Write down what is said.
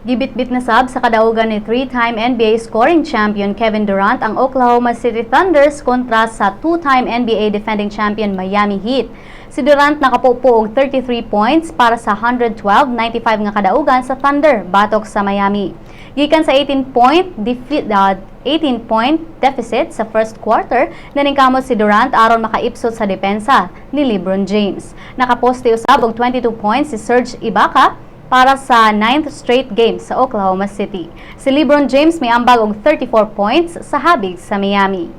Gibitbit na sab sa kadaugan ni three-time NBA scoring champion Kevin Durant ang Oklahoma City Thunders kontra sa two-time NBA defending champion Miami Heat. Si Durant nakapupo og 33 points para sa 112-95 nga kadaugan sa Thunder batok sa Miami. Gikan sa 18 point deficit sa first quarter, naningkamot si Durant aron makaipsot sa depensa ni LeBron James. Nakaposte usab og 22 points si Serge Ibaka para sa ninth straight game sa Oklahoma City. Si LeBron James may ambag og 34 points sa habig sa Miami.